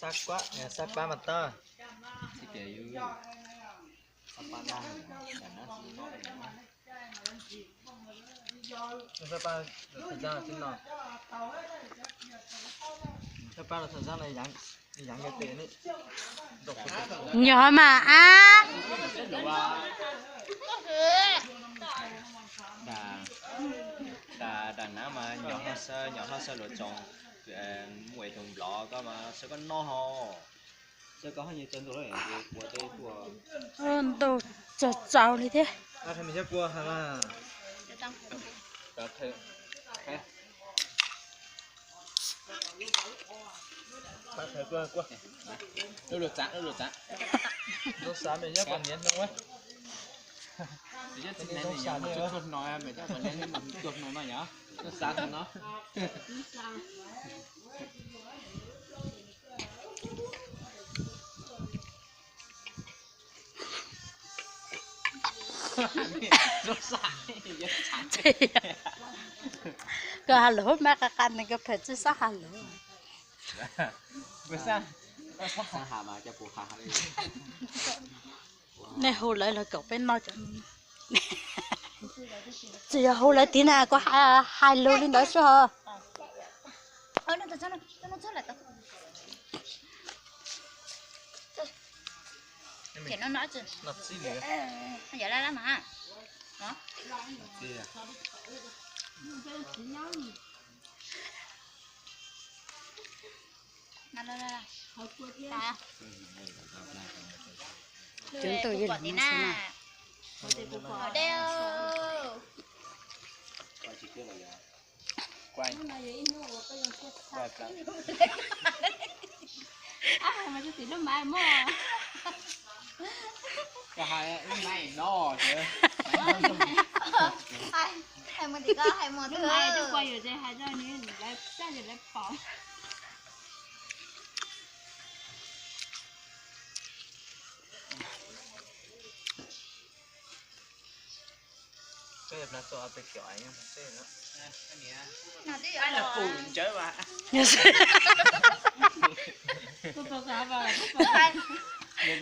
Sab pab mas tau. Sab pab los txog zaj no, sab pab los txog zaj no, yog mas ab. Dam nav mas nyob hlob sawb, nyob hlob sawb luag tsoom, muaj ib tug nplov koj mas sawb koj noj ho. Sawb koj ho nyias tsaws ntuj lawm, ua tej tuaj. Ntuj tsaus tsaus li thiab. Lub lus txav, lub lus txav. Zoo xav me nyob kom niaj hnub. Tsis yog txiv neej yog mus tsuag tsuag hno, me coj kom niaj hnub mus tsuag hno no yom. Zoo xav no. Koj has lus mas qa qa nws koj phem tsis xob has lus. Nej hu lawv los kom peb noj cov no. Tsis yog hu lawv tiag na, koj hais lus li ntawd xwb os. Cov ntau yog los na.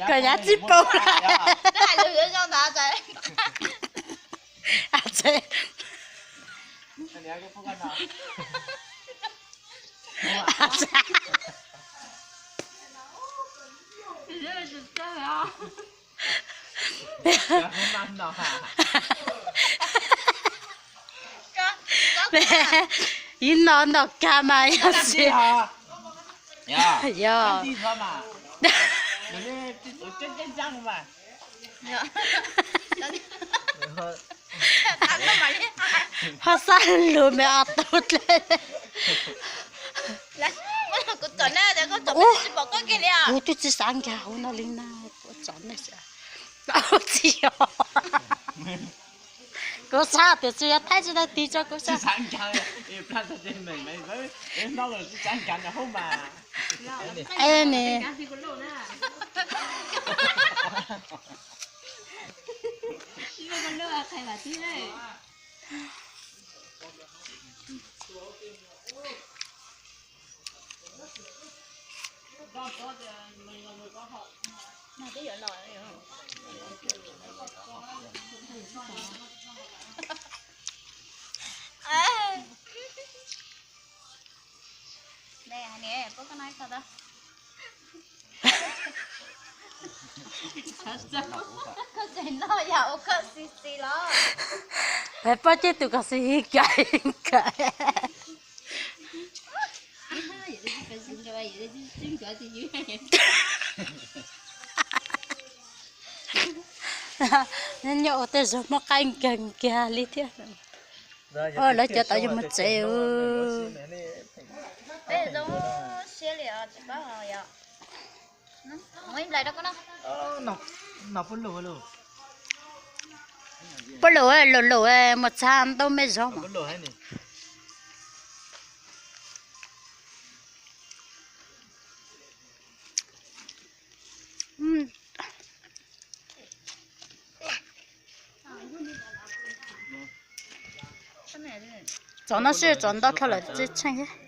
Koj nyab tsis paub lawm. Ib no noj kag mas yog tsis yog. Ho xab lus me o tu dle. Kuv twb tsis xav nkag hauv no li na, kuv txom nej xwb. Tsis yog, kuv xav tias tsis yog thaib tsis tau tig tso kuv xav. Es ni. Peb pob ceb tus kom xis hi kais kais. Nyob ua tej zog muaj qaib nkag nkag li thiab. Lawv cov tau yog mus tsev. Puab lus lus lus mus txha ntau me zog. Tsov no sib tsov ntau dhau lawm tsis tsheej thiab.